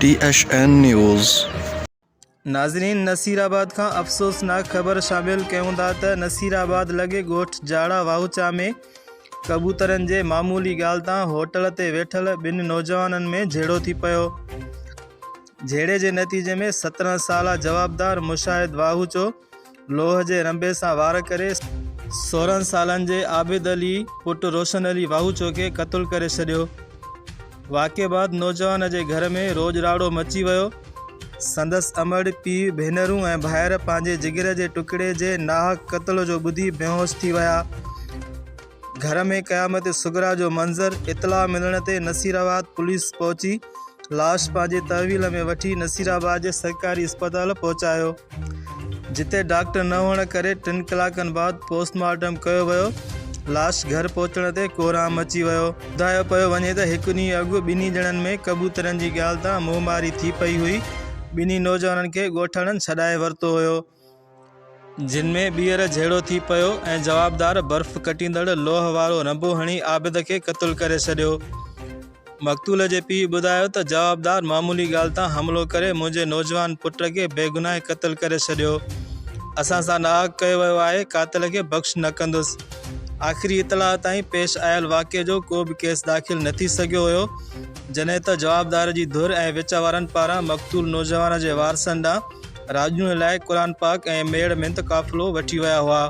T H N news. ناظرين نصيرآباد کان افسوسناڪ خبر شامل ڪيون ٿا ته نصيرآباد لڳي ڳوٺ جاڙا واهوچا ۾ ڪبوترن جي معمولي ڳالهه تان هوٽل تي ويٺل ٻن نوجوانن ۾ جهيڙو ٿي پيو جهيڙي جي نتيجي ۾ 17 سالا جوابدار مشاهد واهوچو لوهه جي رنبي سان وار ڪري 16 سالن جي عابد علي پٽ روشن علي واهوچو کي قتل ڪري ڇڏيو. واقعي بعد نوجوان جي گهر ۾ روڄ راڙو مچي ويو. سندس امڙ، پيء، ڀينرون ۽ ڀائر پنهنجي جگر جي ٽڪڙي جي ناحق قتل جو ٻڌي بيهوش ٿي ويا. گهر ۾ قيامت صغريٰ جو منظر، اطلاع ملڻ تي نصيرآباد پوليس پهچي لاش پنهنجي تحويل ۾ وٺي نصيرآباد جي سرڪاري اسپتال پهچايو، جتي ڊاڪٽر نه هئڻ ڪري ٽن ڪلاڪن بعد پوسٽ مارٽم ڪيو ويو، لاش گهر پهچڻ تي ڪهرام مچي ويو. ٻڌايو پيو وڃي ته هڪ ڏينهن اڳ ٻنهي ڄڻن ۾ ڪبوترن جي ڳالهه تان منهن ماري ٿي پئي هئي، ٻنهي نوجوانن کي ڳوٺاڻن ڇڏائي ورتو هيو. جن ۾ ٻيهر جهيڙو ٿي پيو ۽ جوابدار برف ڪٽيندڙ لوهه وارو رنبو هڻي عابد کي قتل ڪري ڇڏيو. مقتول جي پيء ٻڌايو ته جوابدار معمولي ڳالهه تان حملو ڪري منهنجي نوجوان پٽ کي بيگناهه قتل ڪري ڇڏيو، اسان سان ناحق ڪيو ويو آهي، قاتل کي بخش نه ڪندس. آخري اطلاع تائين پيش آيل واقعي جو ڪو به ڪيس داخل نه ٿي سگهيو هيو، جڏهن ته جوابدار جي ڌر ۽ وچ وارن پاران مقتول نوجوان جي وارثن ڏانهن راڄوڻي لاء قرآن پاڪ ۽ ميڙ منت قافلو وٺي ويا هئا.